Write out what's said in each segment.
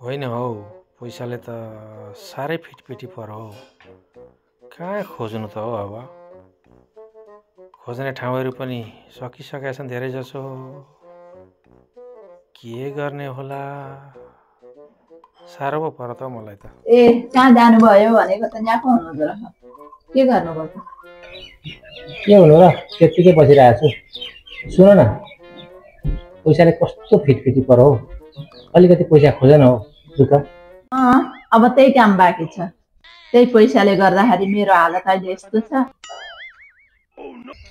होइन हौ, पैसाले त साह्रै फिटपिटी पर हौ। कहाँ खोज्नु त हौ अब? खोज्ने ठाउँहरू पनि सकिसकेका छन् धेरै जसो। के गर्ने होला? साह्रो पो पर त मलाई त। कहाँ जानुभयो भनेको त यहाँ पो हुनुहुँदो रहेछ। के गर्नुभयो त? के हुनु र, त्यत्तिकै बसिरहेको छु। सुन न, पैसाले कस्तो फिटफिटी पर हौ। अलिकति पैसा खोज न हौ त। अब त्यही काम बाँकी छ। त्यही पैसाले गर्दाखेरि मेरो हालत अहिले यस्तो छ।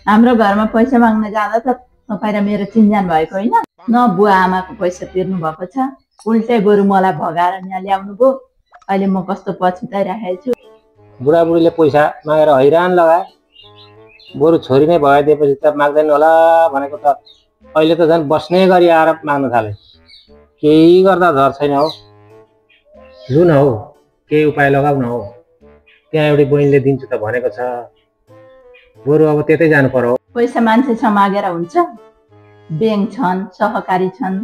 हाम्रो घरमा पैसा माग्न जाँदा त तपाईँ र मेरो चिन्जान भएको होइन। न बुवा आमाको पैसा तिर्नु भएको छ, उल्टै बरु मलाई भगाएर यहाँ ल्याउनु भयो। अहिले म कस्तो पछुताइराखेको छु। बुढाबुढीले पैसा मागेर हैरान लगाए, बरु छोरी नै भइदिएपछि त माग्दैन होला भनेको त अहिले त झन् बस्ने गरी आएर माग्न थाले। केही गर्दा झर छैन हौ। जुन हौ, केही उपाय लगाउ न हौ। त्यहाँ एउटी बहिनीले दिन्छु त भनेको छ, बरु अब त्यतै जानु पर्यो। पैसा मान्छेसँग मागेर हुन्छ? ब्याङ्क छन्, सहकारी छन्,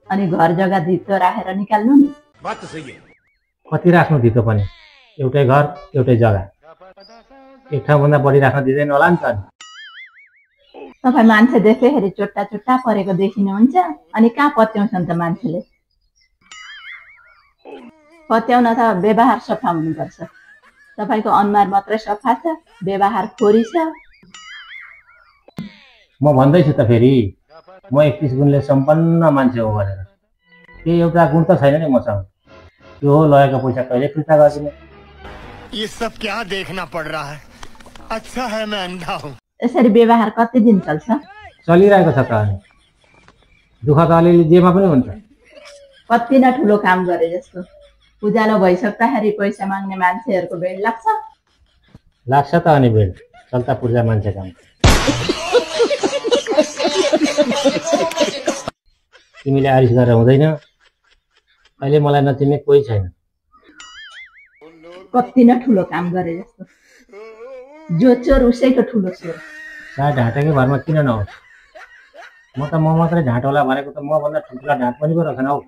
अनि घर जग्गा धितो राखेर निकाल्नु नि। कति राख्नु धितो पनि? एउटै घर एउटै जग्गा, एक ठाउँभन्दा बढी राख्न दिँदैन होला नि त। तपाईँ मान्छे देख्दाखेरि चोट्टा चोट्टा परेको देखिनुहुन्छ, अनि कहाँ पत्याउँछन् त मान्छेले? पत्याउन त व्यवहार सफा हुनुपर्छ। तपाईँको अनुहार मात्रै सफा छ, व्यवहार खोरी छ। म भन्दैछु त फेरि, म 31 गुणले सम्पन्न मान्छे हो भनेर। त्यही एउटा गुण त छैन नि मसँग। त्यो हो लगेको पैसा कहिले फिर्ता गर्दिनँ। ये सब क्या देखना पड़ रहा है? अच्छा है मैं अंधा हूँ। यसरी व्यवहार कति दिन चल्छ? चलिरहेको छ त। दुःख त अलिअलि जेमा पनि हुन्छ। कति न ठुलो काम गरे जस्तो। उज्यालो भइसक्दाखेरि पैसा माग्ने मान्छेहरूको भेड लाग्छ त अनि भेड चल्ता पूर्जा मान्छे काम। तिमीले आरिस गरेर हुँदैन। अहिले मलाई नचिन्ने कोही छैन। कति न ठुलो काम गरे जस्तो। जो चोर उसैको ठुलो चोर। सायद ढाँटेकै भरमा किन नहोस्। म त म मात्रै ढाँट होला भनेको त मभन्दा ठुल्ठुला ढाँट पनि पो रहेछन् हौ।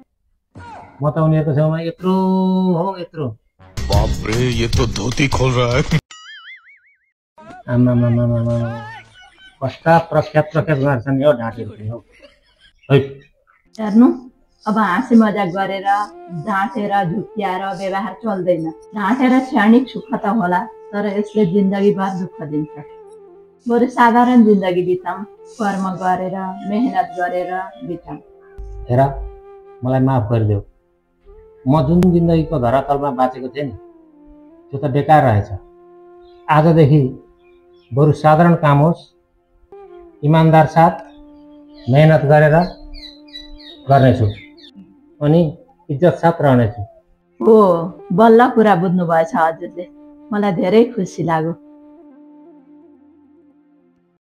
म त उनीहरूको छेउमा यत्रो हो यत्रो। बाप रे, ये तो धोती खोल रहा है। आमा कस्ता प्रख्यात गर्छन् यो ढाँटेहरू पनि हौ। हेर्नु, अब हाँसी मजाक गरेर ढाँटेर झुक्क्याएर व्यवहार चल्दैन। ढाँटेर क्षणिक सुख त होला, तर यसले जिन्दगीभर दुःख दिन्छ। बरु साधारण जिन्दगी बिताउँ, कर्म गरेर मेहनत गरेर बिताउँ। हेर, मलाई माफ गरिदेऊ। म जुन जिन्दगीको धरातलमा बाँचेको थिएँ नि, त्यो त बेकार रहेछ। आजदेखि बरु साधारण काम होस्, इमान्दार साथ मेहनत गरेर गर्नेछु, अनि इज्जत साथ रहनेछु। हो, बल्ल कुरा बुझ्नु भएछ हजुरले। मलाई धेरै खुसी लाग्यो।